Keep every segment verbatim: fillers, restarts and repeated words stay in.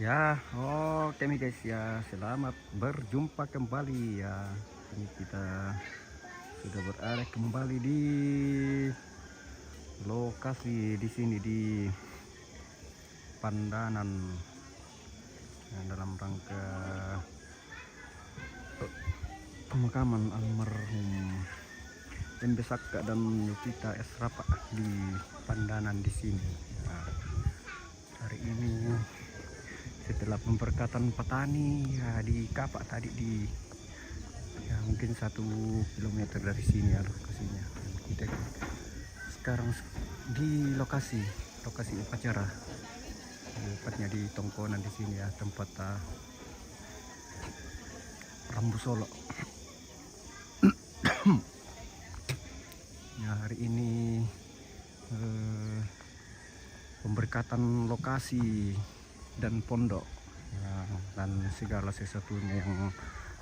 Ya, oke nih guys ya, selamat berjumpa kembali ya. Ini kita sudah berada kembali di lokasi di sini di Pandanan. Ya, dalam rangka pemakaman almarhum M B Saka dan Yovita S Rapa di Pandanan di sini. Nah, hari ini setelah pemberkatan petani ya di Kapak tadi di ya mungkin satu kilometer dari sini ya lokasinya. Kita sekarang di lokasi lokasi upacara, tepatnya di Tongkonan di sini ya, tempat uh, Rambu Solo. Ya, hari ini eh, pemberkatan lokasi dan pondok ya, dan segala sesuatunya yang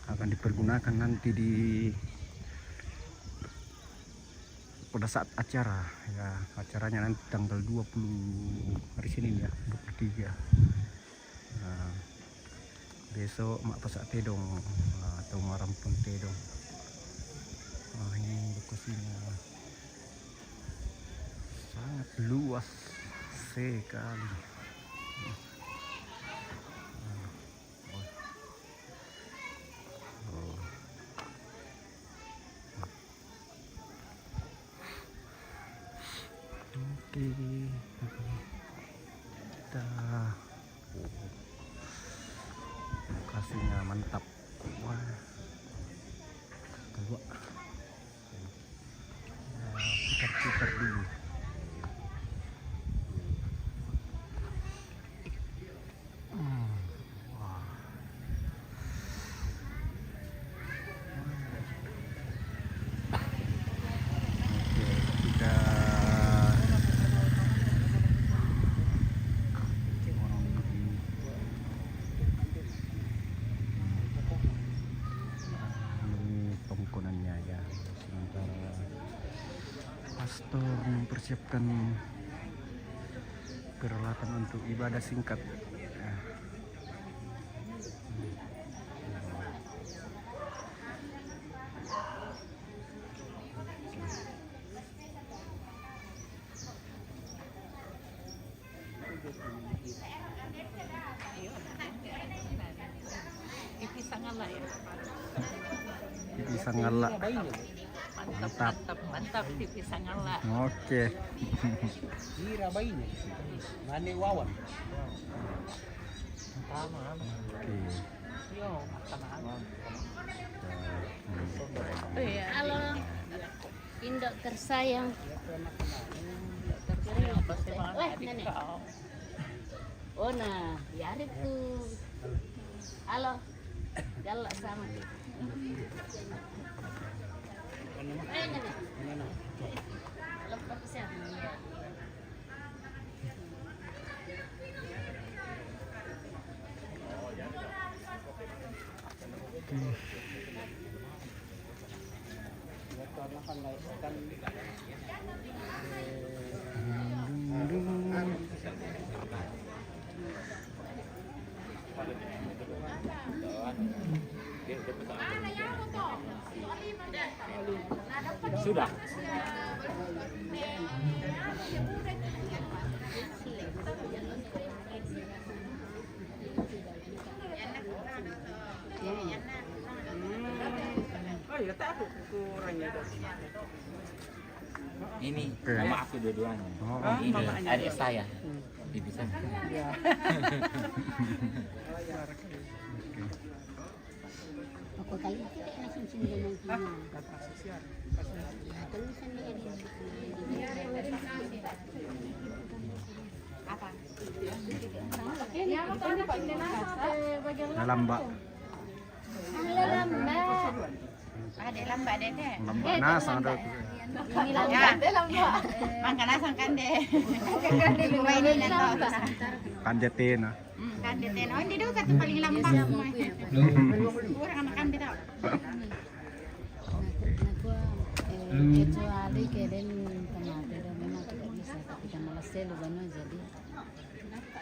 akan dipergunakan nanti di pada saat acara ya, acaranya nanti tanggal dua puluh hari Senin ya, dua puluh tiga. Nah, besok mak pasak tedong, nah, atau marampun tedong. Nah, ini lokasinya sangat luas sekali. Oke, kita lokasinya mantap. Wah, keluar. Putar-putar dulu. Ini pengkonannya ya, sementara pastor mempersiapkan peralatan untuk ibadah singkat. Bisa ngelak. Mantap, mantap, mantap, mantap, T V Sangala. Oke. Ira baine. Mane wawan. Oke. Yo, makan. Halo, Indo tersayang. Wah, nenek. Oh, nah, ya, Arif tuh. Halo. Galak sama. Eh, ini. Lepas ya. Sudah. Oh, ya, tak aku kurang ya. Ini, oke, nama aku dua-duanya. Oh, oh. Ini mamanya adik saya. Hmm. Bibi saya. Iya. Oke. Apa kali itu kayak nasi sini dan nasi. Ah, kata sosial. Nah, tulisan dia di, di, di, apa? Dalam, Mbak. Halo, Mbak. Ada lambak deh, deh. Lambak nasang ada. Ini lambak. Ada lambak. Mangka nasang kan deh. Kan deh tena. Hmm, kan deh tena. Oh, ini dulu kata paling lambak. Kurang anak kan deh tau. Naku, naku, eh, kecuali keadaan pemati dong, memang tidak bisa, tapi karena selu kan, jadi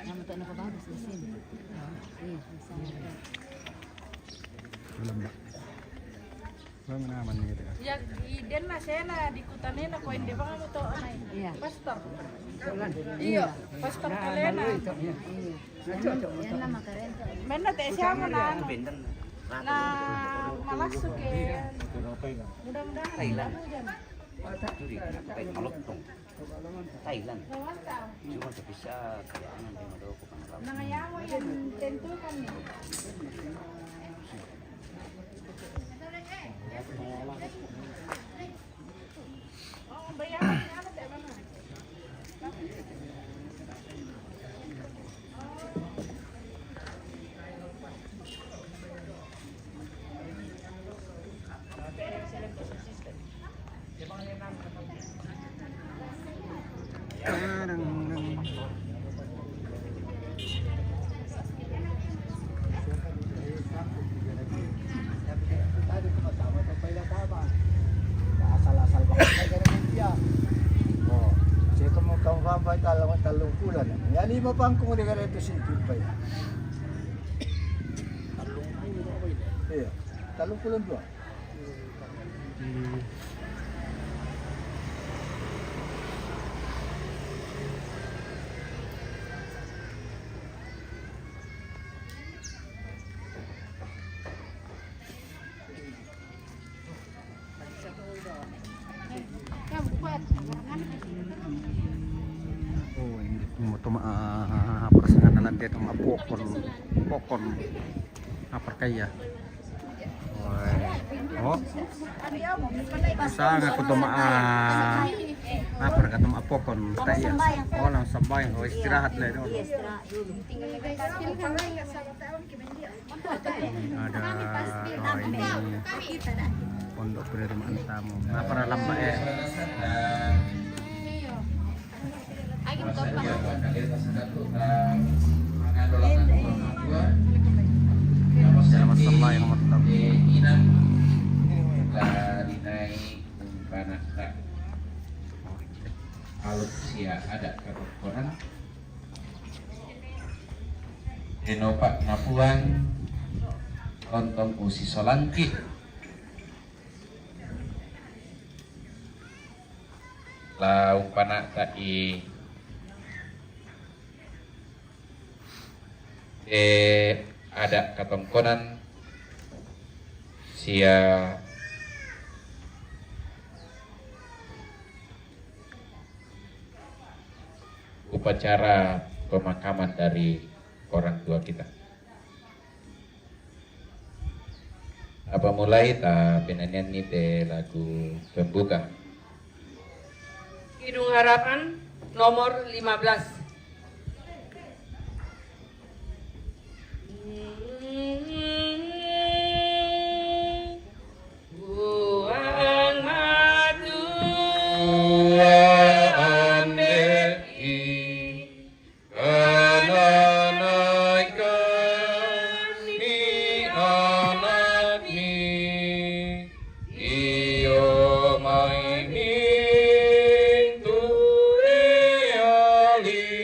Nama tu nama bagus di sini. Iya, di sana. Belum, Mbak. Belum, mana aman ni kita? Ya, i-, den na sena di kota nena ko inde bang mo to, nai. Iya. Pastor. Iya, pastor kalena. Iya. Iya. Iya, nama keren tu. Mena te siamo na anu. Na malasu ke. Mudah-mudahan. Thailand. Duri, Thailand. Malotong. Thailand. Cuma tak bisa kayangan di Madoko, Pangkal. Nangayamo yang tentukan ni. Oh, bayaran ni ano, te, mana? Asal-asal banget, gara-gara dia. Oh, saya kan mau tahu apa, kalau talungkulan. Ya, lima pangkung, gara-gara itu sih, gitu, ya. Iya, talungkulan dua. Oh, ini mo toma, ah, persengan na lante toma pokon, pokon. Apar kaya. Oh. Sanga ko toma, ah, apar ka toma pokon. Kaya. Oh, lang sambayang. Oh, istirahat lah itu. Iya, istirahat dulu. Ada, oh, ini pondok penerimaan tamu. Nah, para lamba, eh. Selamat sambayang, Mat. Aluk sia ada kerukunan. Denopak napuan, lontong usi solangki. La umpana ta i, eh, ada katongkonan sia upacara pemakaman dari orang tua kita. Apa mulai ta penyanyian ni te lagu pembuka. Kidung Harapan nomor lima belas. Buang matu. Buang matu. Kananaikan ni anak ni, iyo mai mintu reali.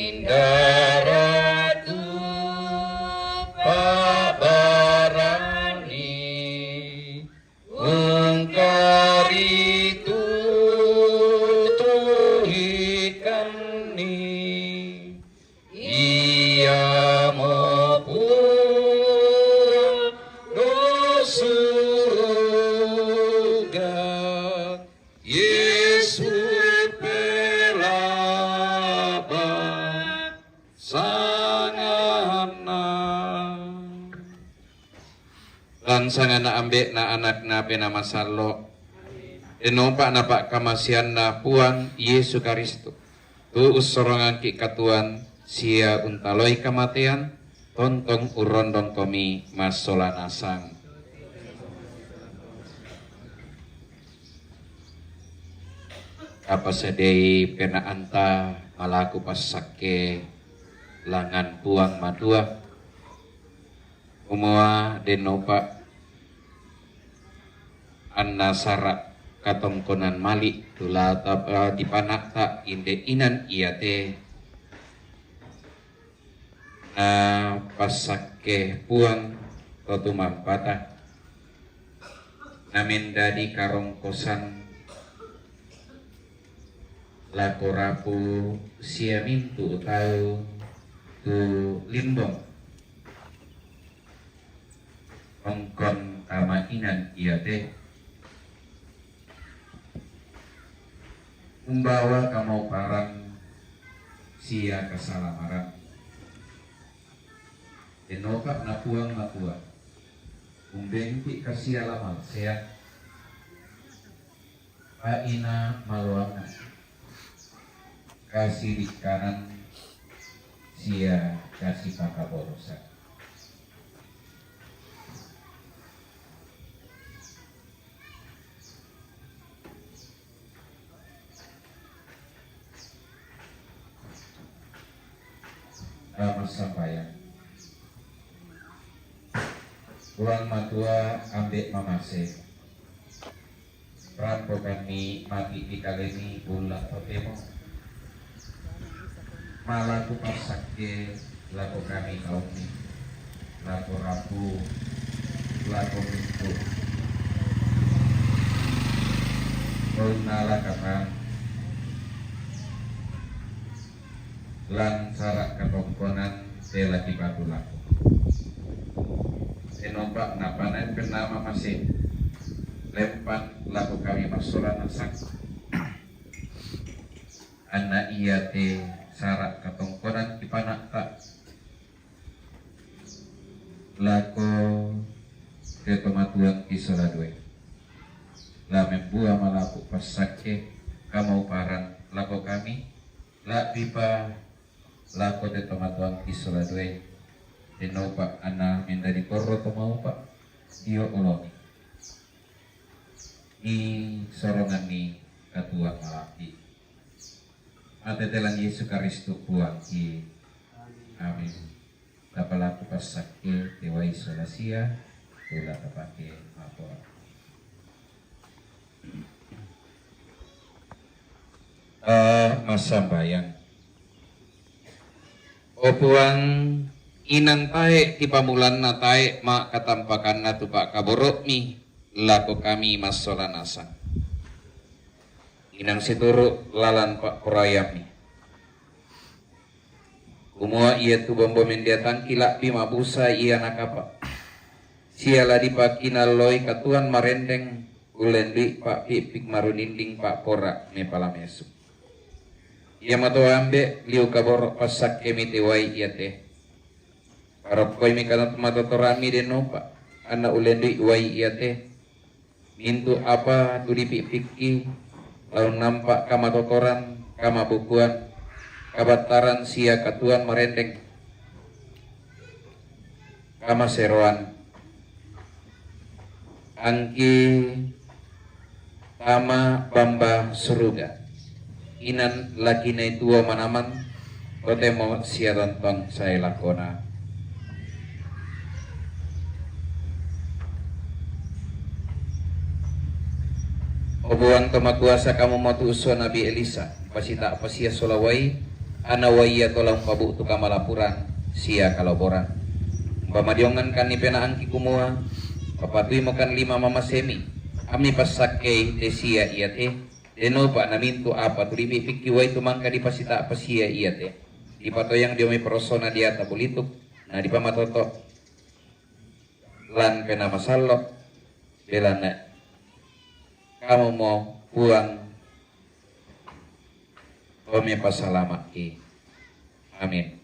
Daratu pabarani ungkari tutuhikanni, ia mopuang do suruga. Yesu pelaba sangana. Lan sangana Ambe' na Anak na Penaa Masallo'. Denopa na pa'kamaseanna Puang Yesu Karisto, tu ussorongangki' katuoan sia untaloi kamatean, tontong urrondongkomi massola nasang. Kapasadei penaanta malaku passakke langngan Puang Matua, kumua denopa anna sara' katongkonan mali' tu la tapa tipana'ta inde inan iate. Na passakke Puang to tumampata, na mendadi karongkosan lako rapu sia mintu' tau tu limbong. Ongkon tama inan iate, umbawa kamauparan sia kasalamaran. Denopa na Puang Matua, umbengki' kasiala malsean, pa'ina maloangan, kasilikkanan sia kasipakaborosan. Massambayang. Puang Matua Ambe' mamase, rampokanni mati' di kalemi bulla totemo. Malaku passakke lako kami kaummi, lako rapu, lako mintu'. Unnala katamu lan sara' katongkonan te la kipatulako. Denopa napanaen Penaa Mamase, lempan lako kami massola nasang. Anna iate sara' katongkonan kipana'ta lako te tomatuangki sola duai. La membua malaku passakke kamauparan lako kami, la'bipa lako te tomatuangki sola duai. Denopa anna mendadi torro tomaupa dio olomi. Isoronganni katuoan mala'bi'. Matetelan Yesu Karisto Puangki. Amin. Tapalaku passakke te wai sola sia, tu la tapake matoa. Eh, massambayang. O Puang, inang tae' tipamulanna tae' ma'katampakanna tu pa'kaboro'mi lako kami massola nasang. Inang situru' lalan pa'poraiammi. Kumua iatu bombo mendeatangki la'bi mabusa ia nakapa'. Sia la dipakinalloi katuoan marendeng, ullendu'i pa'pi'pik marundinding pa'pora mepalamesu. Iamoto Ambe', liu kaboro' passakkemi te wai iate. Parokkoimi kamatotorammi denopa, anna ullendu'i wai iate. Mintu' apa tu dipi'pikki, la unnampa' kamatotoran, kamabukuan, kabattaran sia katuoan marendeng, kamaseroan. Angki tama bamba suruga. Inan la kinai tuo manaman, totemo sia tontong sae lakona. O Puang to makuasa, kamu motu'uso Nabi Elisa, pasita'pa sia sola wai, Ana waiya to la umpabu'tu kamalapuran sia kaloboran. Umpama diongankan ni penaangki kumua, papatuimo kan lima mamasemi, ami passakkei te sia iate, denopa namintu apa tu dibi'bikki wai tu mangka dipasita'pa sia iate, dipatoyang dio mai parosona diata bulituk, na dipamatoto lan Penaa Masallo, belanna Kamumo Puang, to mepasalama'ki. Amin.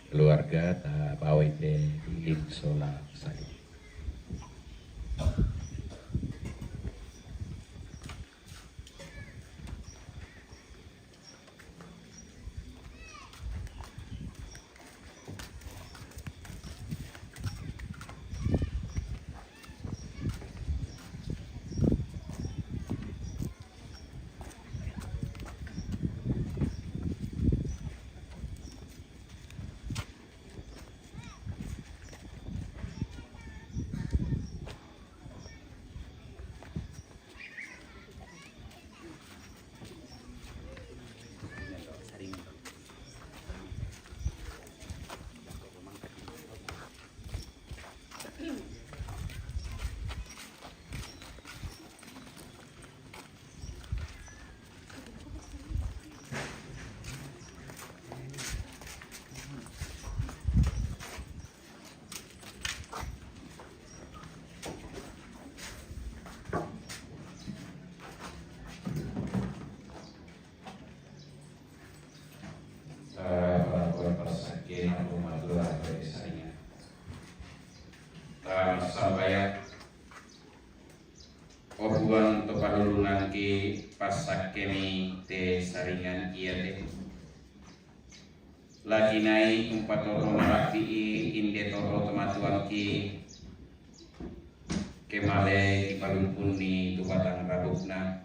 Keluarga ta bawai te lilin sola sai. Para passakkena Puang Matua, saringan. Tamassambayang. O Puang, to padulungangki, passakkemi te saringan iate. Lakinai umpatorro marabbi'i inde torro tomatuangki, ke male kipalumpunni tu batang rabukna.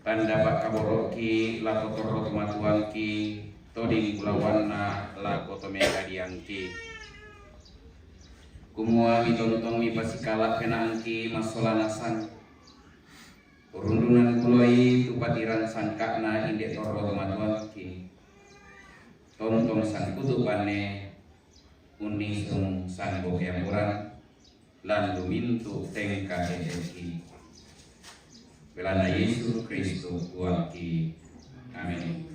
Tanda pakkaboro'ki lako torro tomatuangki, toding bulawanna lako to mekadiangki. Kumua mitontong mipasikala penaangki massola nasang. Urundunan kuloi tu patirang sangka'na inde torro tomatuangki. Tontong sangkutu banne, unnisung sanggo peamburan, lan lumintu tengka e'eki. Belanna Yesu Kristus Puangki. Amin.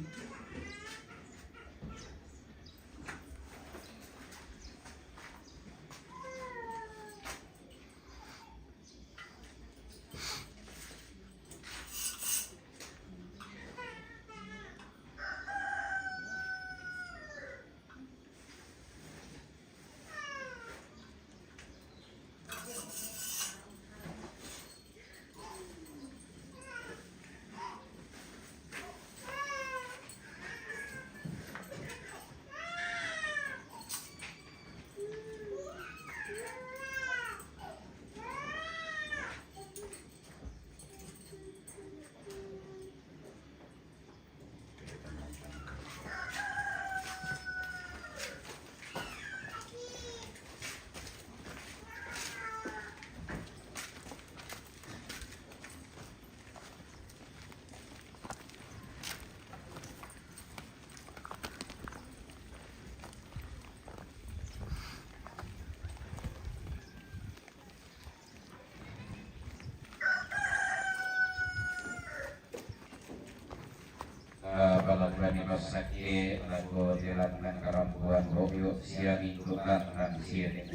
Ni pasake lagu di lantan karampuan boyo siani tu lantan siani.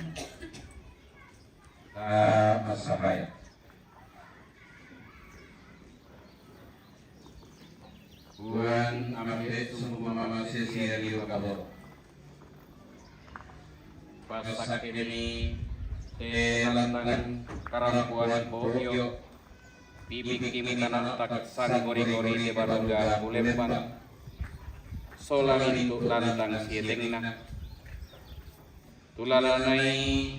Ah, masahaya. Buan amate sumpu mama sesi radio kaboro. Pasakeni te lantan karampuan boyo. Bibik kimi tanatak sanggori-gori te baruga bulembang. Sola mintu lantan sietengna. Tulalanai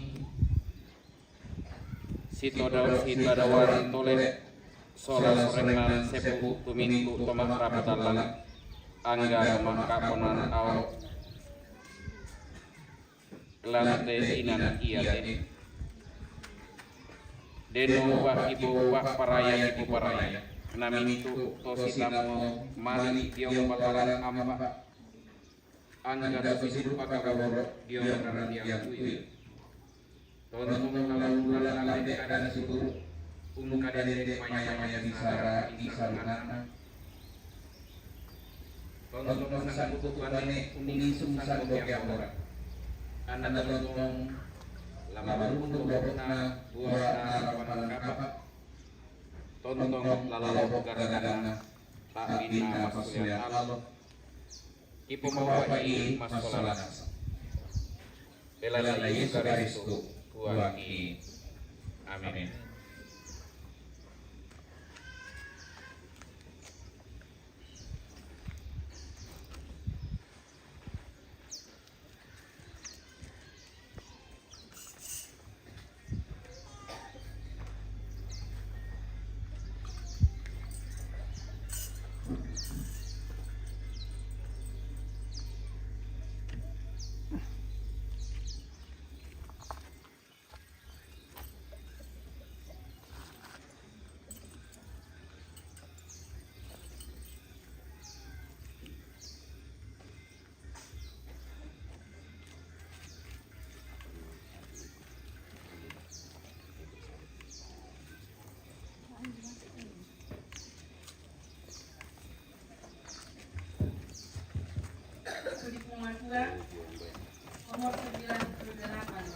sitoda-, sitodawan tole sola sorengan sepu tumingku tomak raputallang angga tomak kaponan ao lante inan iate. Deno upa ipo upa paraya ipo paraya. Namintu tosi tamo mali diong patalan ampa. Angga tosi dupa kaboro diong raratian kuil. Tontong lalu bulan lambe ada siburu, ung kadende maya-maya bisara, bisara nana. Tontong sanggup bane, ung isung sanggup yang ora. Anda tontong lama runtuk lobokna, buahna rapanan kapak. Tontong lalobok garadana, tak bina pas kuliah lalok. Kipo mawai mas solas. Belala Yesus Kristus, Tuhan i. Amin. Di Pengakuan nomor sembilan puluh delapan.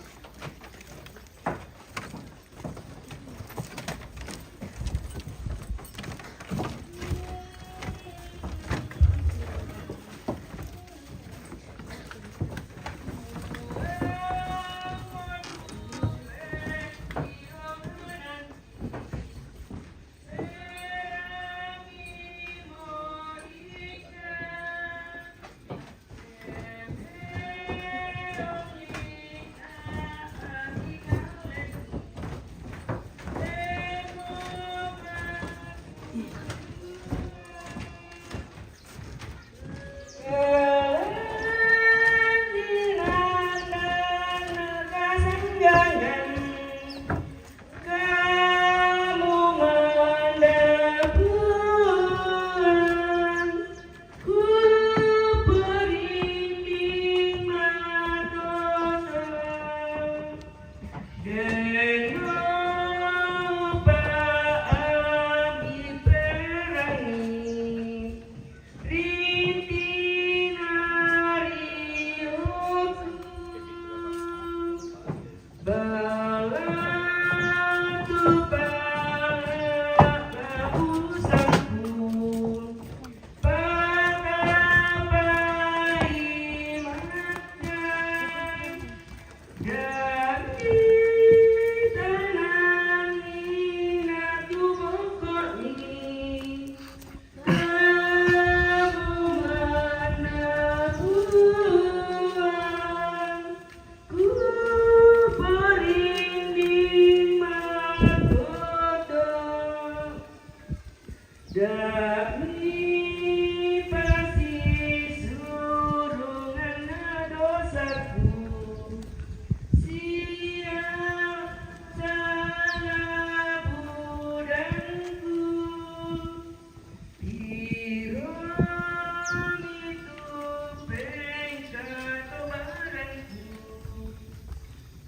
Dami pasisurungan dosaku, siap salah budangku, piro mitu pengkatobaranku,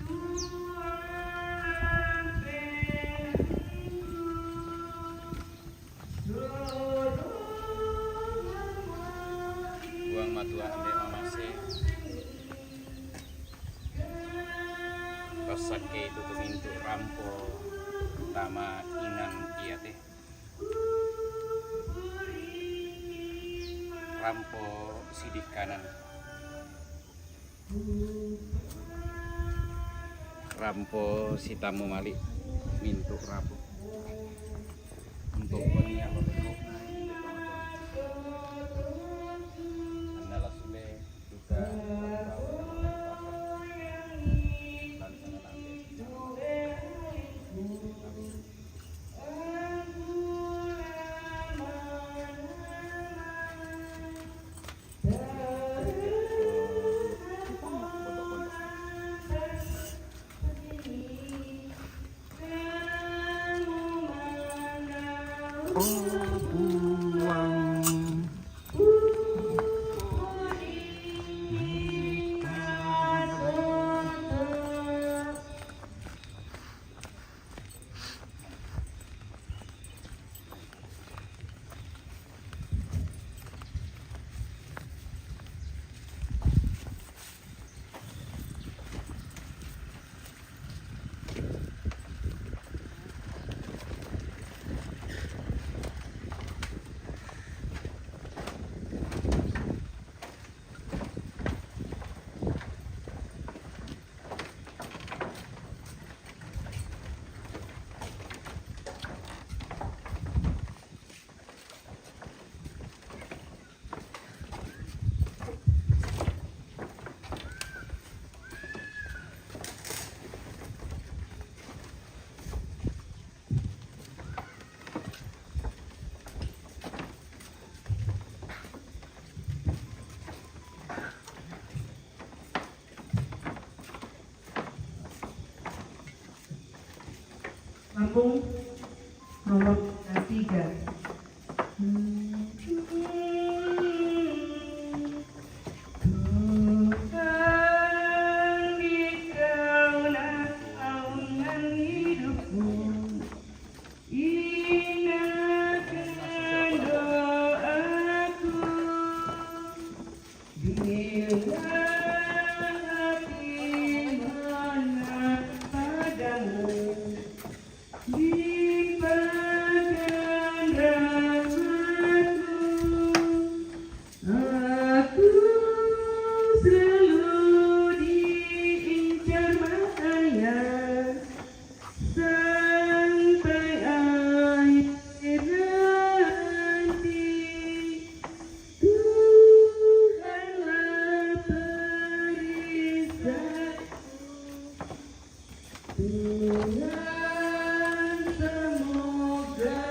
Tuhan pengku. Sangke itu tumintu rampo tama inan iyate. Rampo sidikanan. Rampo sitamu mali mintu rapo. Untuk wengi apa besok? Andalah sule. Kampung nomor tiga. Tuhan, di Kaulah naungan hidupku, ingatkan doaku. Bila hati menang padamu, limpahkan rahmatmu. Aku selalu diincar bahaya sampai akhir nanti. Tuhanlah perisai. Tuhan, semoga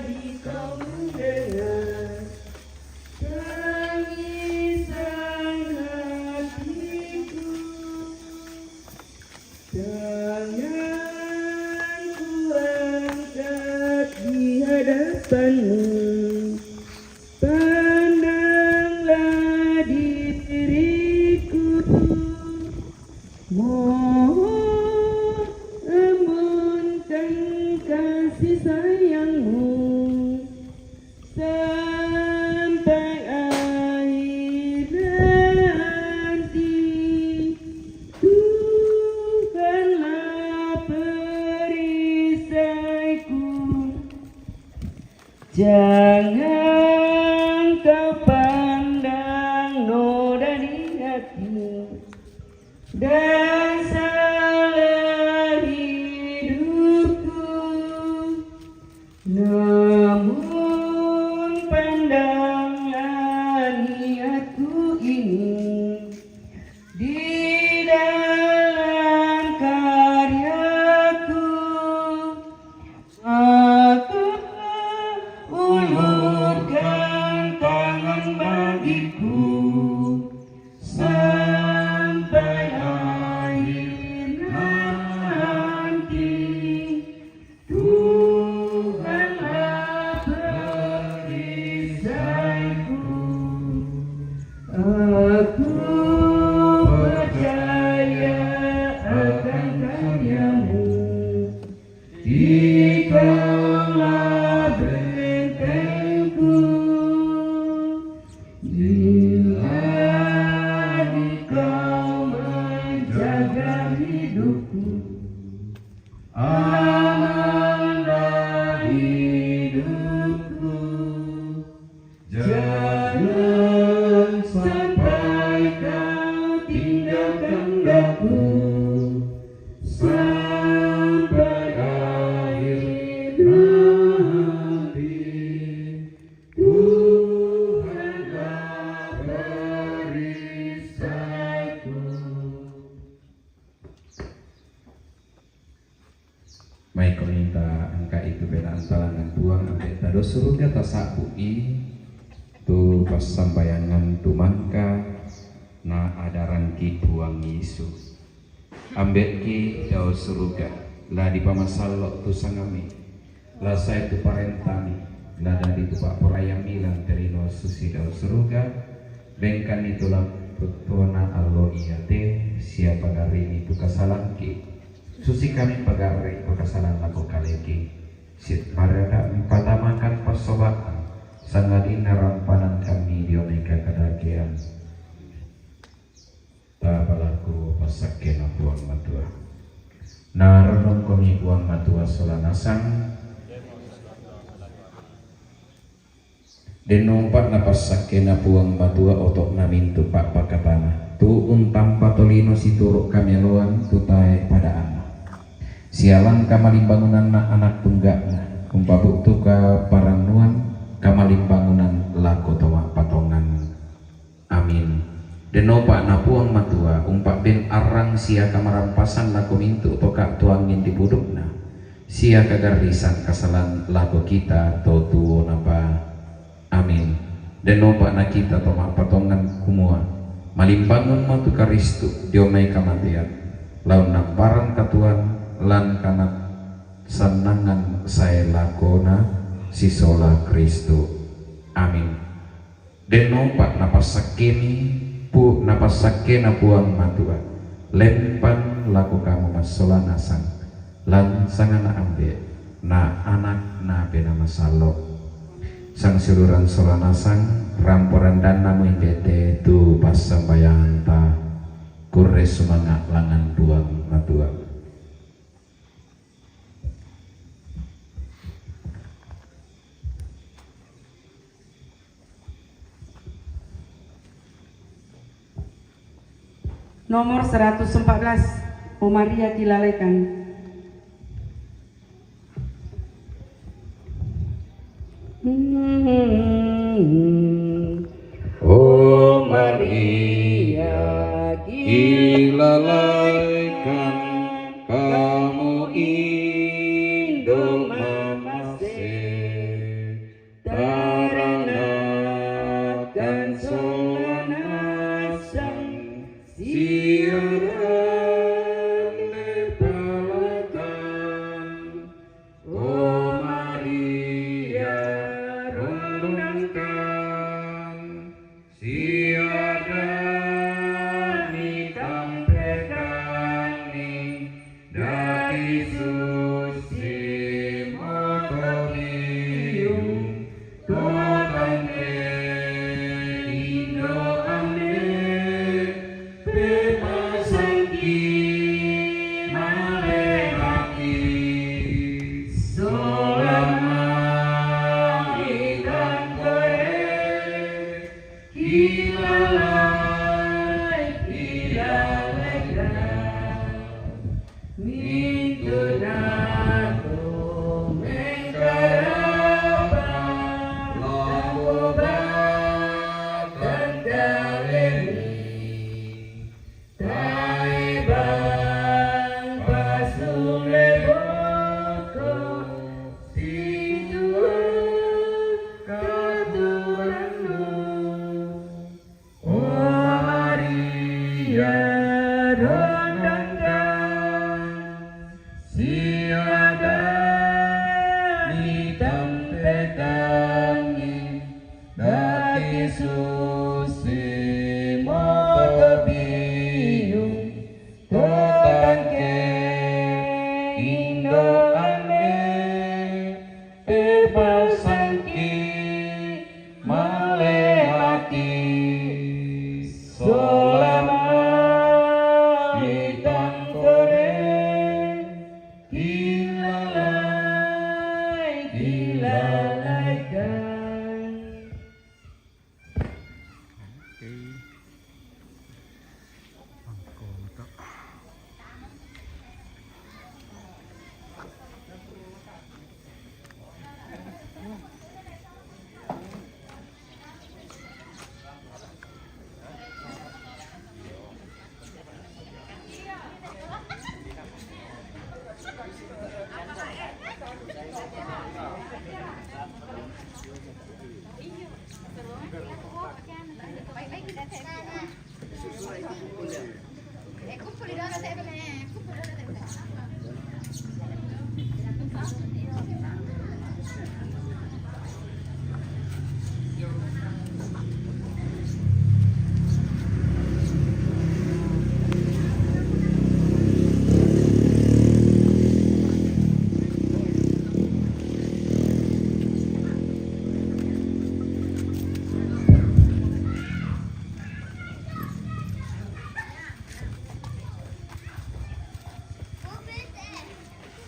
di Kau mendengar tangisan hatiku. Tanganku angkat di hadapan-Mu. Pandanglah diriku. Mohon embunkan kasih sayang-Mu sampai akhir nanti. Tuhanlah perisaiku. Jangan Kau pandang noda di hati dan salah hidupku, namun pandanglah niatku ini di dalam karyaku. Maka ulurkan tangan bagiku sampai akhir kehendak-Mu sampai akhir nanti. Tuhanlah perisaiku. Mai ko minta angka itu benaan talangan Puang ampe' tadao suruga tasa'bu'i tu passambayangan tumangka na adarangki Puang Yesu. Ambe'ki dao suruga, la dipamasallo' tu sangami, la sae tu parentami, la dadi tu pa'poraiammi lan te lino susi dao suruga, bengkanni tu lampettuanna allo iate, sia pagarrini tu kasalangki, susi kami pagarri pakasalang lako kaleki, sitarada' patamakan passoba'an, sangadinna rampanan kami dio mai kakadakean. Tapalaku passakkena Puang Matua. Naronnongkomi Puang Matua sola nasang. Denno umpa' napassakkena Puang Matua oto'na mintu' pa'pakatana, tu untampa tolino situru' kamaeloan tu tae' padaanna. Sialan kamalimbangunanna anak tungga'na, umpabu'tu kaparannuan kamalimbangunan lako to ma'patongan. Amin. Denno umpa' na Puang Matua umpa'ben arrang sia kamarampasan lako mintu' to ka'toangngeng ri pudukna, sia kagarrisan kasalan lako kita to tuonapa. Amin. Denno umpa' na kita to ma'patongan kumua, malimbangunmo tu Karistu dio mai kamatean, la unnamparang katuoan lan kamassannangan sae lakona sisola Karistu. Amin. Denno umpa' napassakkeni pu-, napassakkena Puang Matua, lempan lako kamu massola nasang, lan sangana Ambe', na Anak, na Penaa Masallo'. Sangsiuluran sola nasang, rampo randanna muimbete tu passambayanganta, kurre sumanga' langngan Puang Matua. Nomor seratus empat belas, O Maria kilalaikan. O Maria kilalaikan, kamu indo' mamase, taranakan sola nasang, siaran le palatan. O Maria rondongkan, siaran mitampekanni, daki susi moto biung, to tangke indo' Ambe', pepasangki male laki, sola mai tangkoe, kilalai, kilalaikan. Mintu' nato mengkarapa lako batang kalemi, tae' bang pasule boko, situang katuoannu. O Maria rondongkan, siaran mitampekanni, daki susi moto biung, to tangke indo' Ambe', pepasangki male laki, sola mai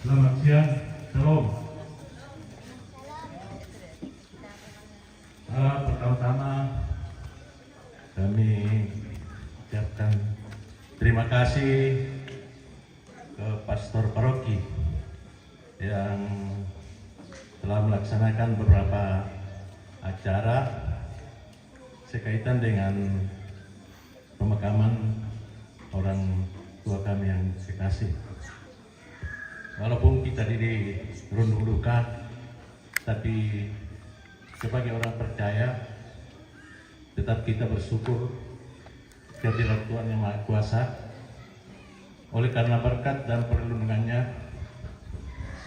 Selamat siang, shalom. Ah, pertama-tama kami ucapkan terima kasih ke Pastor Paroki yang telah melaksanakan beberapa acara sekaitan dengan pemakaman orang tua kami yang kekasih. Walaupun kita di rundung duka, tapi sebagai orang percaya, tetap kita bersyukur kehadirat Tuhan Yang Maha Kuasa. Oleh karena berkat dan perlindungannya,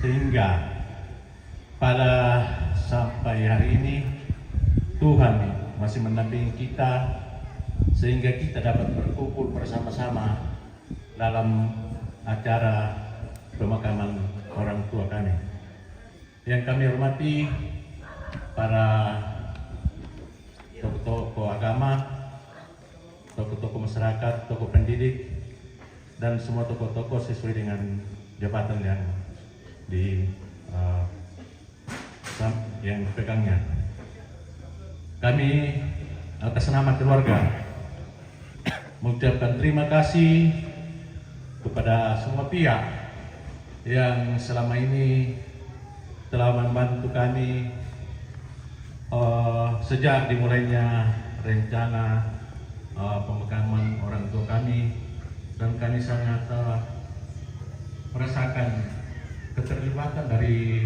sehingga pada sampai hari ini Tuhan masih mendampingi kita, sehingga kita dapat berkumpul bersama-sama dalam acara pemakaman orang tua kami. Yang kami hormati para tokoh-tokoh agama, tokoh-tokoh masyarakat, tokoh pendidik, dan semua tokoh-tokoh sesuai dengan jabatan yang di eh, sam- yang dipegangnya. Kami atas nama keluarga mengucapkan terima kasih kepada semua pihak yang selama ini telah membantu kami eh, sejak dimulainya rencana eh, pemakaman orang tua kami, dan kami sangat eh, merasakan keterlibatan dari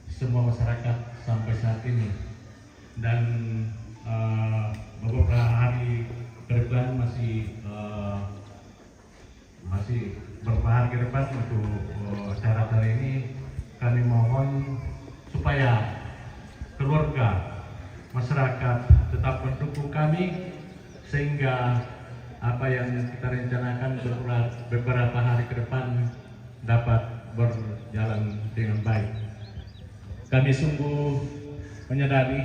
semua masyarakat sampai saat ini. Dan eh, beberapa hari ke depan masih eh, masih beberapa hari ke depan untuk eh, acara-acara ini. Kami mohon supaya keluarga, masyarakat tetap mendukung kami, sehingga apa yang kita rencanakan beberapa, beberapa hari ke depan dapat berjalan dengan baik. Kami sungguh menyadari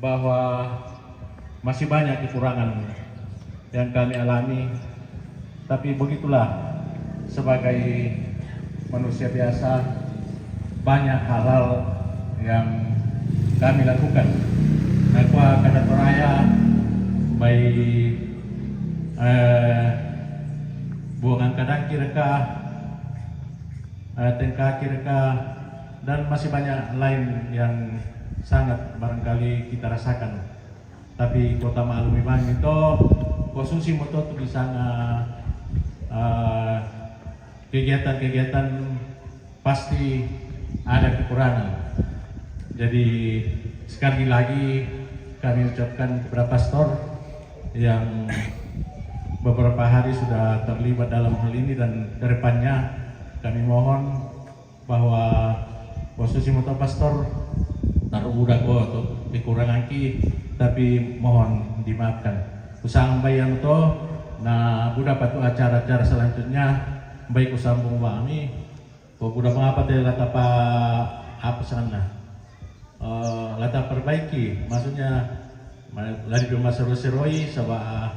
bahwa masih banyak kekurangan yang kami alami, tapi begitulah, sebagai manusia biasa, banyak hal-hal yang kami lakukan. Nakua kada toraya, baik eh, buangan kadaki reka, eh, tengkaki reka, dan masih banyak lain yang sangat barangkali kita rasakan. Tapi kota maklumi bang itu, khusus moto tu bisa nga eh, kegiatan-kegiatan pasti ada kekurangan. Jadi sekali lagi kami ucapkan kepada pastor yang beberapa hari sudah terlibat dalam hal ini, dan kedepannya kami mohon bahwa posisi moto pastor taruh udah ko tu kekurangan ki, tapi mohon dimaafkan. Usambai yang to, na udah patu acara-acara selanjutnya, baik usambung wami, ko udah mengapa teh lata pa apa sana. Eh, lata perbaiki, maksudnya ma- lagi cuma seru-seroi sebab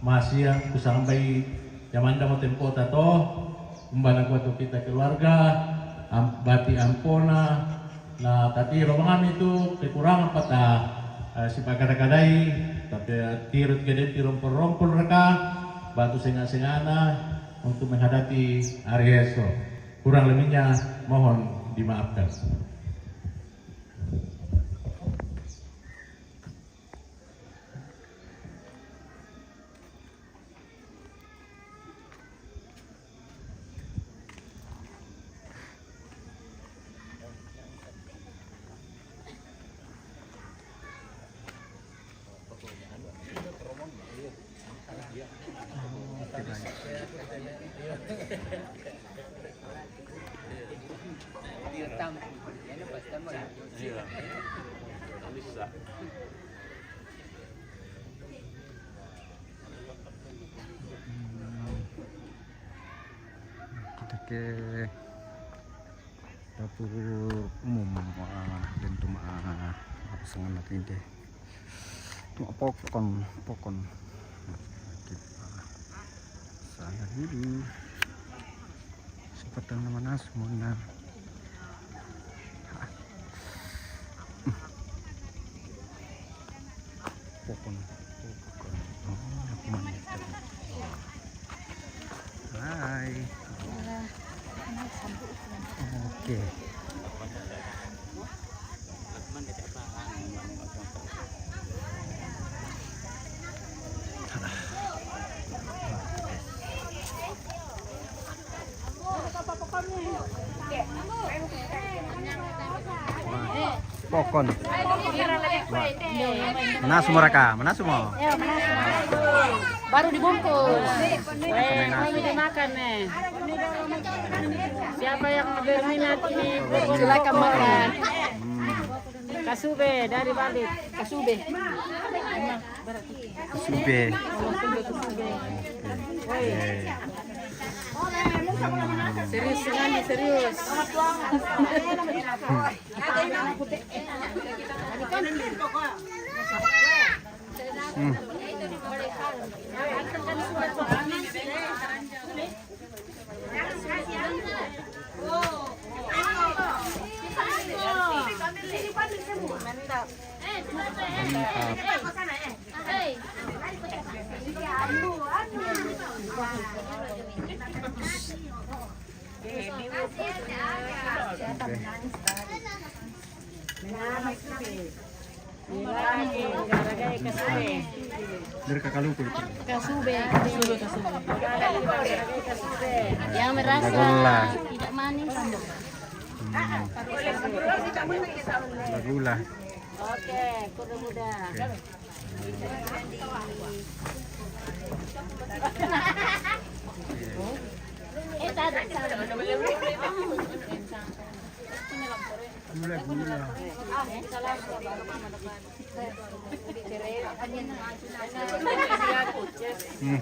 masih yang kusambai zaman dah mau tempo tato, umbana kuat kita keluarga, am, bati ampona, na tati romang kami tu kekurangan pata eh, si pakada-kadai, tapi eh, tirut gede tirompol-rompol reka, batu sengah-sengana untuk menghadapi hari esok. Kurang lebihnya mohon dimaafkan. Kita ke dapur umum, ah, dan tu, ah, apa sangat nanti deh. Tu popcorn, popcorn. Sana dulu. Betul nama nas muna. Pokon. Pokon. Oh, aku mandi. Hai. Oke. Pokon. Mana semua raka? Mana semua? Baru dibungkus. Weh, ini dimakan nih. Siapa yang berminat ini? Silakan makan. Kasube dari Bali. Kasube. Kasube. Oke. Serius sekali, serius. Hmm. Dari kakak lupa itu. Kasube. Kasube, kasube. Yang merasa tidak manis. Hmm. Gula. Oke, kuda muda. Oke. Eh, tak ada, tak ada. Hmm.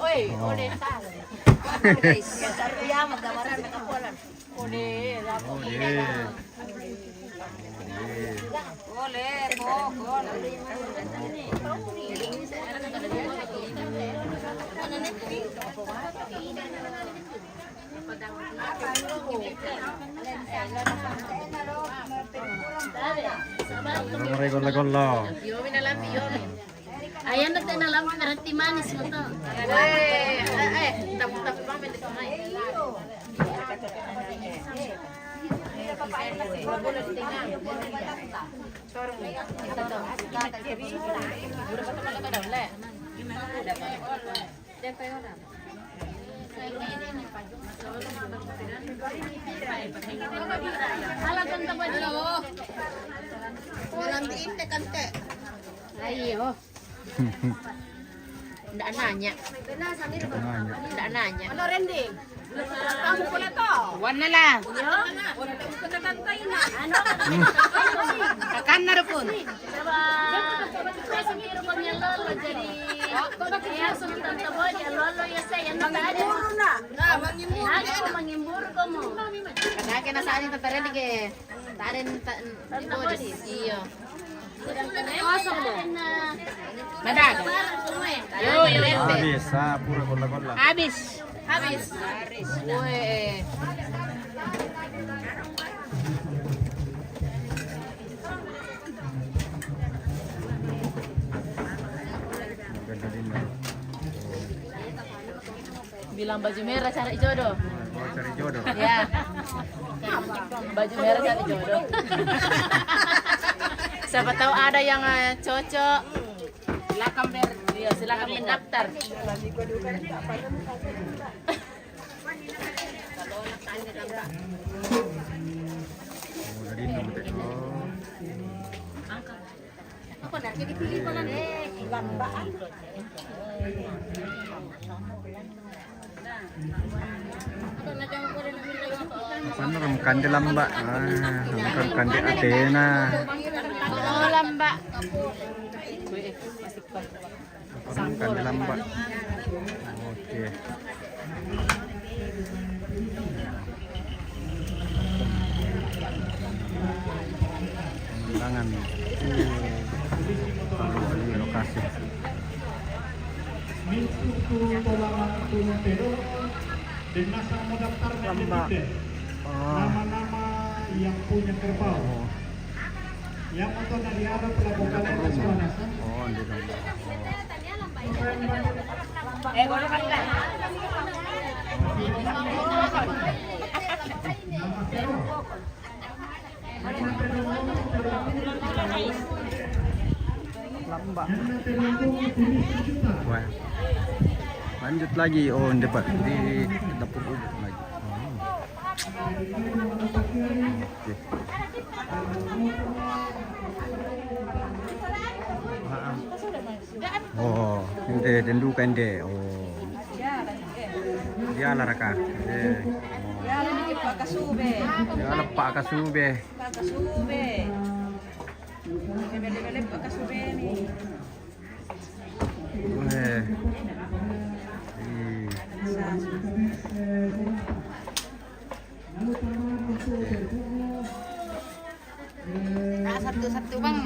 Oi, oh. Ode, saru ya, magdamaran, nakapolan. Ode, lapo. Ode. Ole, ko, ko. Golla-golla. Ayan na tayo na lang, berarti manis mo to. Eh, eh, eh, tap-tap pa, may dito, may. Ayo. Ndak nanya. Ndak nanya. Ndak nanya. Anu, Randy? Kamu pula to? Wan na la. Yo? Anu? Kakan na rukun. Coba. Saya sendiri rukun yang lolo, jadi. Ya, aku tante boja, lolo ya saya, ndak ada. Nah, mangimburu. Aku mangimburu kamu. Kata kena saat itu tadi ke. Taren ta-, tante boja. Iyo. Kosong mo. Madag. Yo, yo, yo. Habis, ah, pura golla-golla. Habis. Habis. Weh. Ganda din na. Bilang baju merah cari jodoh. Oh, cari jodoh. Ya. Baju merah cari jodoh. Siapa tahu ada yang, eh, cocok. Silakan ber-, iya, silakan mendaftar. Oh, jadi nomor. Oh. Apa nanti dipilih mana nih? Lambaan. Apa nih, ram kande lamba? Ah, ram kande Athena. Oh, lamba. Apa nih, kande lamba? Oke. Pemandangan. Di lokasi. Mintu tu tolaman tu Pedong, dengan sama daftar. Lamba. Oh. Nama-nama yang punya kerbau. Oh. Yang motor dari arah pelabuhan. Oh, di lamba. Oh. Lamba. Wah. Lanjut lagi. Oh, dapat di dapur ubuk lagi. Hmm. Oke. Ah, ah. Oh, ente denduka ente. Oh. Diala raka. Eh. Oh. Diala ni pakasube. Diala pakasube. Pakasube. Bele-bele pakasube ni. Eh. Ih. Ah, satu-satu, Bang.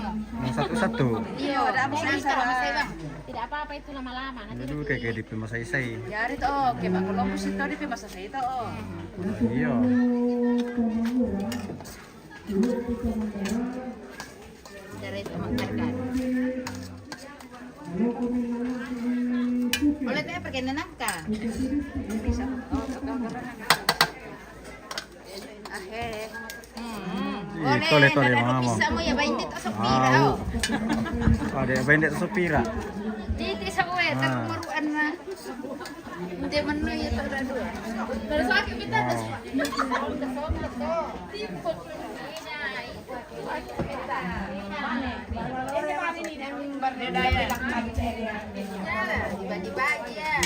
Yang satu-satu. Iya, ada apa sih, Bang? Tidak apa-apa itu lama-lama. Nanti dulu kayak di pemasai-sai. Ya, itu, oh, kayak Bang Columbus itu di pemasai itu, oh. Iya. Dari itu makan. Oleh teh pergi nenangka. Bisa. Oh, ah, eh. Hmm. Ih, boleh, tole, tole, nada mama. Bisa mo ya, bainde to sopira. Au. Oh. Ada bainde to sopira. Titi sa uwe, ah. Tagmaruan na. Hindi man na ito na doon. Pero sa akin, kita. Oh. Dibagi-bagi ya.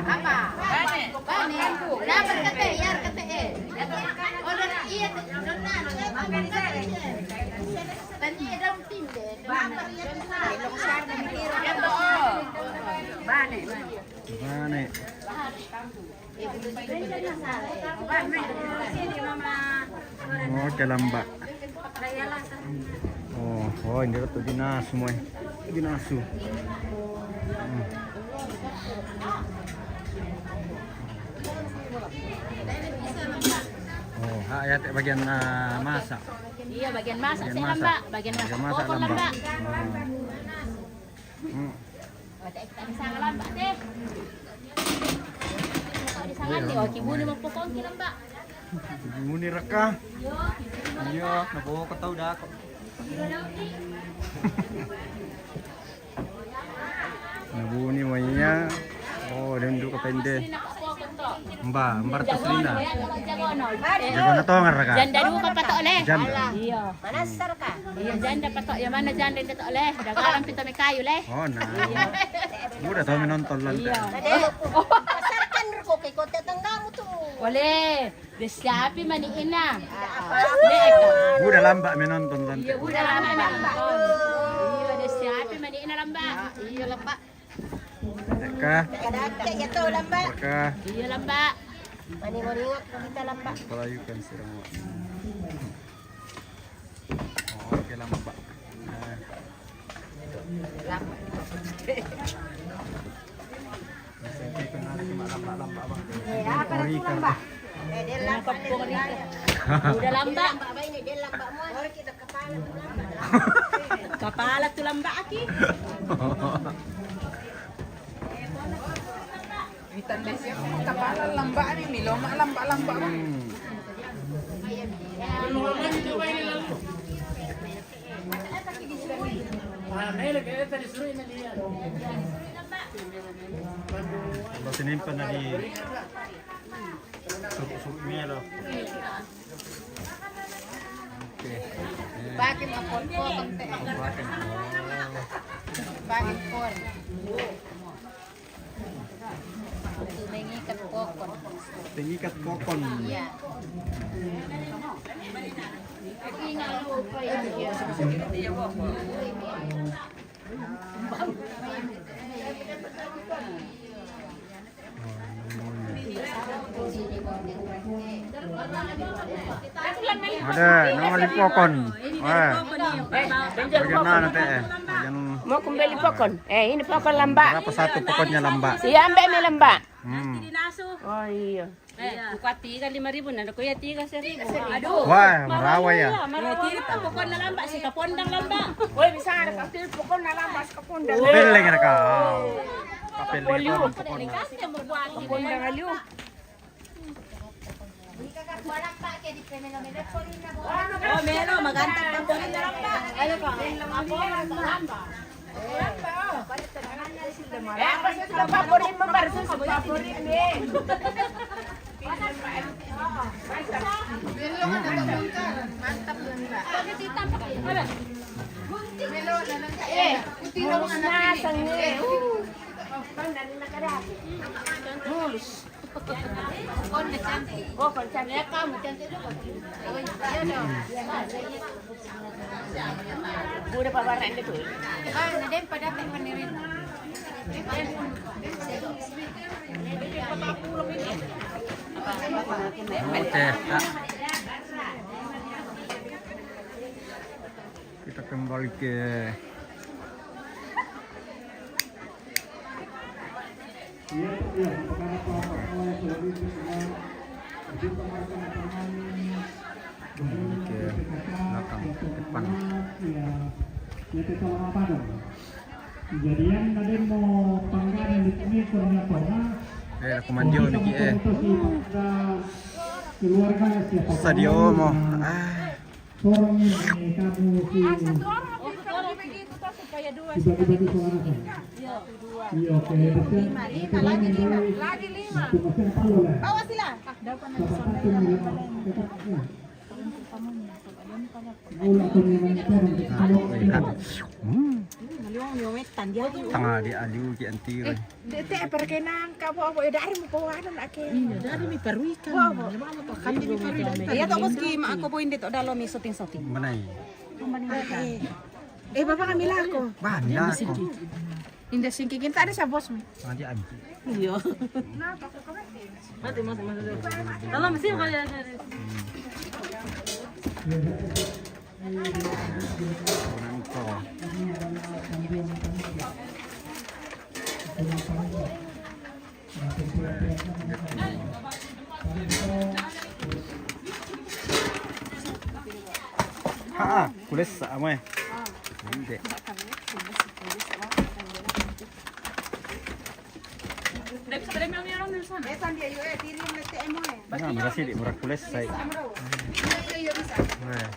Apa? Bane. Dapat kete, yar kete, eh. Order iya, tanya dong tim deh. Bane. Bane. Oh, kalamba. Oh, oh, ini tuh dinasu mo eh. Dinasu. Hmm. Oh, ha, ya, te bagian, ah, masak. Iya, bagian masak. Bagian saya masak. Lamba, bagian masak. Bagian masak pokok lamba. Lamba. Oh. Hmm. Bisa lamba, teh. Di sana nih, oh, kibuni mo pokok ki lamba. Kibuni raka. Iya, napokok tau dako. Nabuni mo iya. Oh, dendu kapende. Mba, mba ratus lina. Jago na tongar ka. Janda dua ka patok leh. Janda. Iya. Manasar ka. Iya, janda patok. Ya mana janda ente tok leh? Dagaran pita me kayu leh. Oh, nah. Iya. Udah tau menonton lan. Iya. Pasarkan ko ke kota tanggamu tu. Boleh. Desiapi mani ina. Udah lamba menonton tante. Iya, udah lamba menonton. Iya, desiapi mani ina lamba. Iya, lamba. Teka. Teka, teka, ya tuh, lamba. Teka. Iya, lamba. Mani mo ringat kita lamba. Pelayukan sirang. Oh, oke, lamba. Nah. Lamba. Bisa itu kan ada cuma lamba-lamba, Bang. Eh, apa itu lamba? Eh, dia lamba, dia lamba. Udah lamba. Lamba, Bang, ini dia lamba mo. Oh, kita kepala tu lamba. Kepala tu lamba aki. Kita deh siapa kepala lamba ni, ni loma lamba-lamba, Bang. Hmm. Kalau sinimpan na di suruh-suruh ini lo. Oke. Bakit ang pon po, konti? Bakit? Bakit pon? Mengikat kokon. Mengikat kokon. Iya. Ada, nama li pokon. Wah. Bagaimana teh? Yang mau kembali pokon. Eh, ini pokon lamba. Berapa satu pokoknya lamba? Iya, ambil mi lamba. Hmm. Oh iya. Eh, buka tiga lima ribu, nah, aku ya tiga seribu. Aduh. Wah, marawa ya. Iya, marawa. Iya, tiga pokoknya lamba, si kapondang lamba. Woi, bisa ada kapil pokoknya lamba, si kapondang. Peleng ada kau. Kapel pokoknya. Kapondang aliu. Oh, melo, magantang pa po rin. Mulus na, sange. Uh. Mulus. Oh, kalau cantik, ya, kamu cantik juga. Udah pabaran itu. Ah, nadem pada penirin. Oke, Kak. Kita kembali ke Ini ke belakang, ke depan. Jadian tadi mau panggalan di sini kurangnya pernah. Eh, aku manjo niki, eh. Keluarga siapa? Sadio mo. Ah. Sorong ini kamu si. Ah, satu orang, tapi kalau begitu toh supaya dua. Dibagi-bagi suara kan? Iya. Iya, oke. Lima, lima, lagi lima. Lagi lima. Bawa sila. Dapat nanti. Nah, lihat. Hmm. Tengah di aliu ki anti. Dete, perkenaan ka po, po, dari mi po, ano na ke. Iya, dari mi paruikan. Iya, to, bos, ki, ma, ako po hindi to, dalo mi soting-soting. Manay. Eh, baba kami lako. Ba, nila ako. Hindi, singkigin, tadi sa boss mo. Tadi anti. Iyo. Mati, mati, mati. Tama, masi, mati, mati. Haa, kulessa, amo e. Hindi. Nah, makasi di mura kulessa. Wah,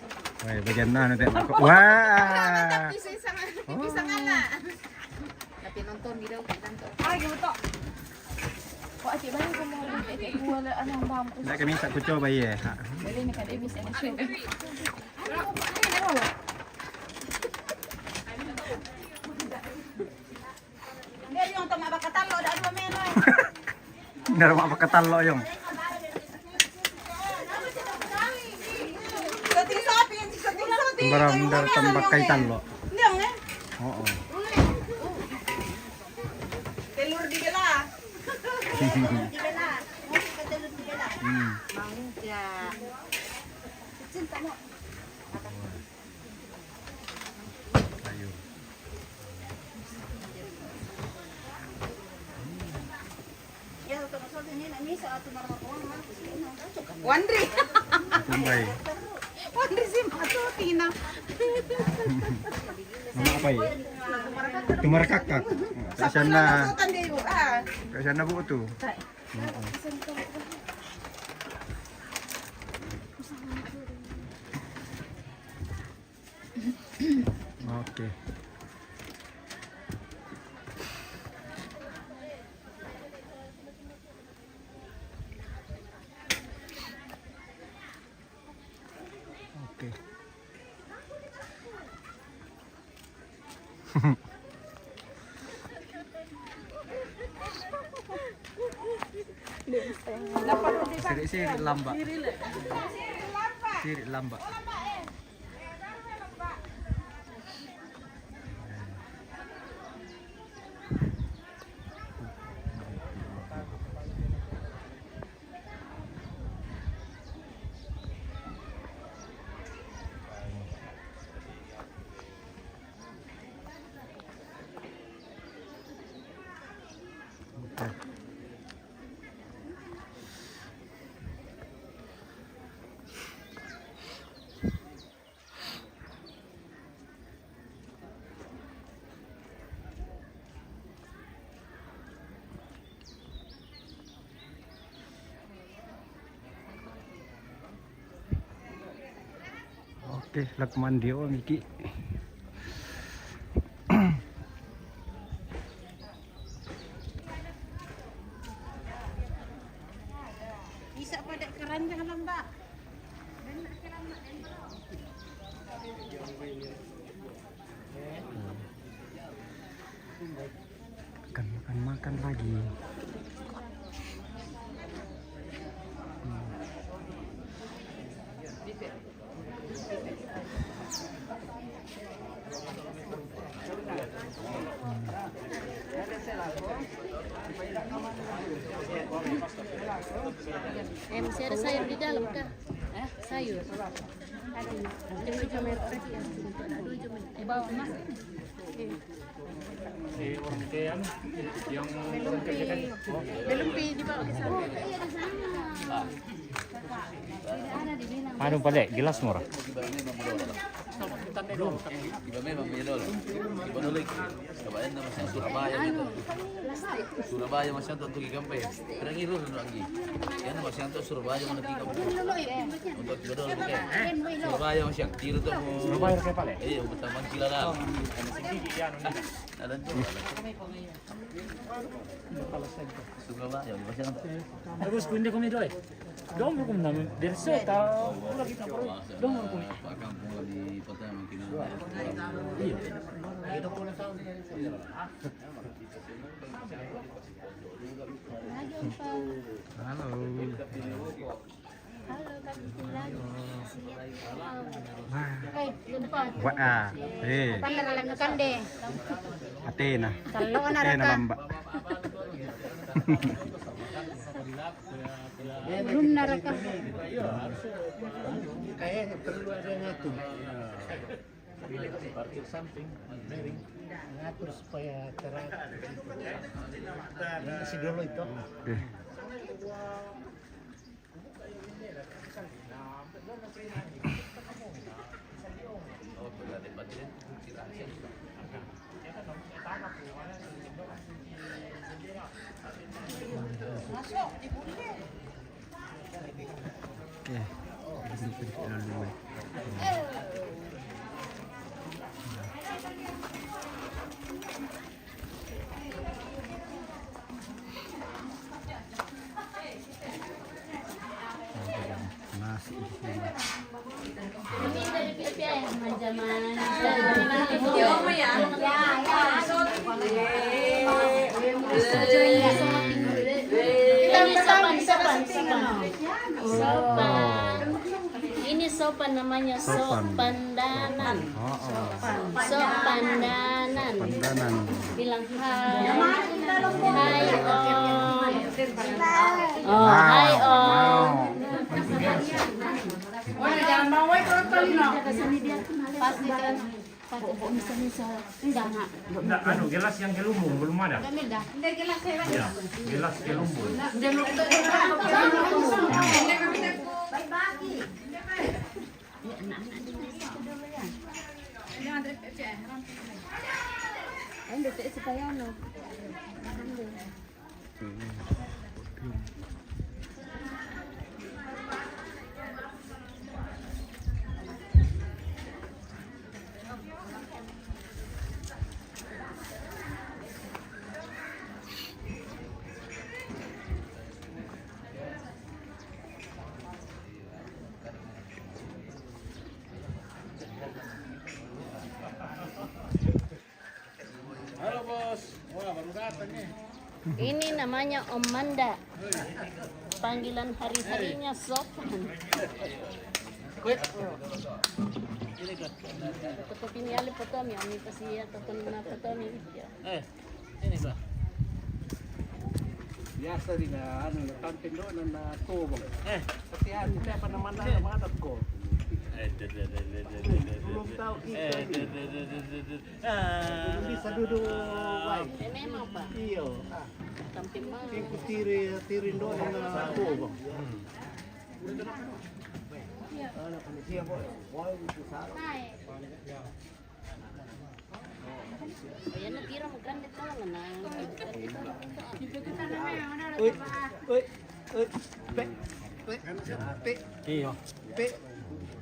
wah, bagian na, nanti. Wah. Tapi nonton video, nonton. Ay, gitu. Kok adik balik ke mall, adik, adik, wala, ano, ang bang. Hindi kami sa kutso ba, eh? Ha? Dali, nakadibis, ano, show. Hindi, yung tama ba katalo, daan mo, meron. Hindi naman makatalo yung. Shooting shopping, shooting shopping. Tambara, tambara, tambakay talo. Hindi, eh. Oo. Telur di gala. Di gala. Telur di gala. Hmm. Mangga. Cinta mo. Ayun. One ri. Tumbay. One ri si Matu, Tina. Ano ka pa eh? Tumarakakak. Kasi na. Kasi na buo to. Oo. Okay. Okay. Siri-siri lamba. Siri lamba. Oke, lak mandi o miki. Bisa pada keranjang lah, Mbak. Makan, makan, makan lagi. Hmm. Eh, masih ada sayur di dalam kah? Eh, sayur. Ada ini. Ada dua jam air pagi ya. Ada dua jam. Eh, bawa masuk. Si orang ke anu, yang belum pi, belum pi dibawa ke sana. Anu, pale gelas murah. Iba memang beda dulu. Iba dulu. Iba enak masih Surabaya gitu. Surabaya masih tuh di Gampai. Perang itu dulu lagi. Ya, masih tuh Surabaya mana di Gampai. Untuk iba dulu, oke. Surabaya masih tiru tuh. Surabaya kayak pale. Iya, pertama kira lah. Ada tuh. Surabaya masih tuh. Terus kunde kumi doy. Dong hukum namin. Dari sota. Dong hukum. Pak kampung di kota mungkin. Iya. Halo. Halo, Kak Gisela. Wah. Eh, lupa. Wah, ah. Eh. Apa nalakukan deh? Atena. Kalau Atena anak lamba. Belum naraka. Kayaknya perlu ada yang ngatur. Parkir samping, bearing, ngatur supaya teratur. Ini isi dulu itu. Oke. Oke. Nasi di sini. Ini sopan, sopan, sopan. Sopan. Ini sopan namanya, sopan. Sopan danan. Oh, oh. Sopan danan. Sopan danan. Bilang hai. Hai, Om. Oh, hai, Om. Jangan bawa itu, Lino. Pasti kan. Pakai kok misa-misa. Enggak, Nak. Enggak, anu, gelas yang gelembung belum ada. Enggak, enggak. Enggak, gelas saya. Ya, gelas gelembung. Enggak, enggak. Baik-baik. Ya, anak-anak di sini dulu ya. Ini Andre P C. Ini P C supaya anu. Halo, Bos. Wah, baru datang nih. Ini namanya Om Manda. Panggilan hari-harinya sopan. Foto pini ale foto mi, ami pasi ya, foto na foto mi. Ya. Eh, ini, Pak. Biasa di na, anu, na tampin do na, na tobong. Eh. Tapi anu, apa nama na, na madat ko. Eh, de, de, de, de, de, de, de, de. Belum tahu kita ini. Eh, de, de, de, de, de, de. Ah. Belum bisa duduk, Pak. Eh, memang, Pak. Iyo. Ah. Tampin mah. Tipu tiri, tirin do na tobong. Hmm. Iya. Anak manusia, Boy. Wah, itu salah. Hai. Ayan na tira mo grande tala na. Uy, uy, uy, pe, pe, pe. Iyo. Pe.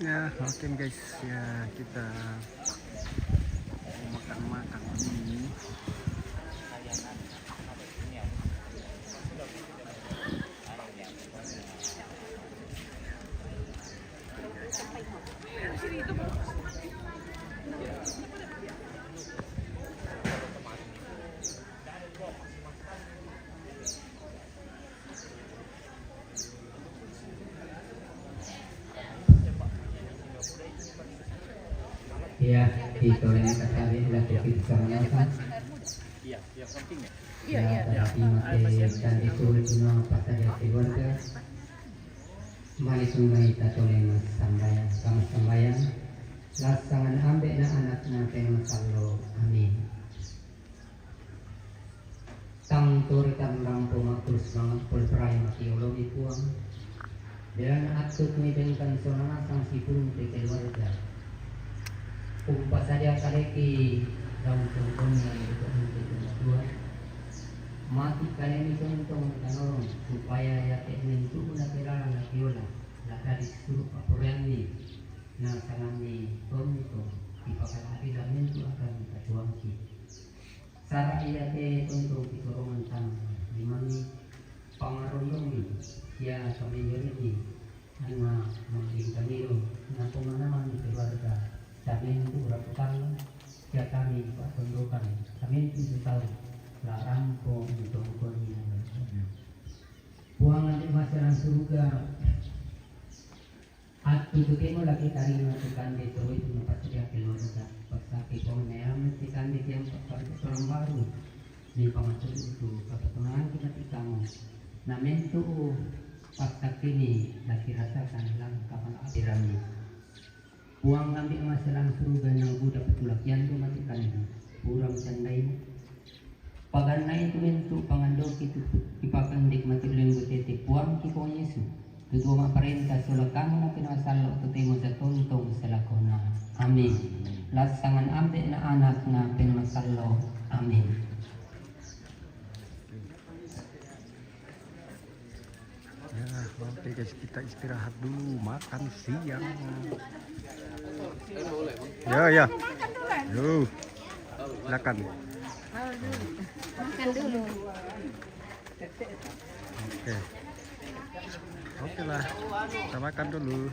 Ya, oke guys, ya kita mau makan-makan ini. Ya, di tolong katabi la covid sembilan belas. Ya, tadi mate dan itu cuma pas ada keluarga. Mali sungai tatoleng sambayang, kama sambayang. Lasangan ambe na anak na pemasallo. Amin. Tang tori tang rampo makkul semangat pol perai mati olomi Puang. Belana attut mi bengkan sonana sang sipulung te keluarga. Umpasadia kaleki daun tongkonna untuk untuk Tuhan. Mati kalemi tontong tanorong supaya yate mentu na terala la kiola la tadi suruh paporeanni na sanganni tonto ipakalabi la mentu akan katuangki. Sara iyate tonto pitorongan tang limangi pangarondongi sia kamenjorini anna mangkingkaniro na pemanaman keluarga samentu raputang sia kami patondokan samentu setau la rampo untongkoni. Puang ande masalah surga. Attu tu temo lagi tarima tu kande terus mapassadia keluarga. Pasake pong neame ti kande tiang pakar orang baru. Ni pamatur itu kata pengalang kita ti kamu. Namen tu pasake ni lagi rasakan lang kapal apirangi. Puang ambi masalah surga nang buda petulakian tu mati kande. Pura macandai. Pagannai tu mentu pangandoki tu ipakandek mati uleng butete Puang ki Puang Yesu. Tutua mapparenta sola kamu na pinasallo tu temo satontong selakona. Amin. Lassangan ambe na anak na pinasallo. Amin. Ya, oke guys, kita istirahat dulu, makan siang. Ya, ya. Yuk, silakan. Makan dulu. Oke. Oke lah, kita makan dulu.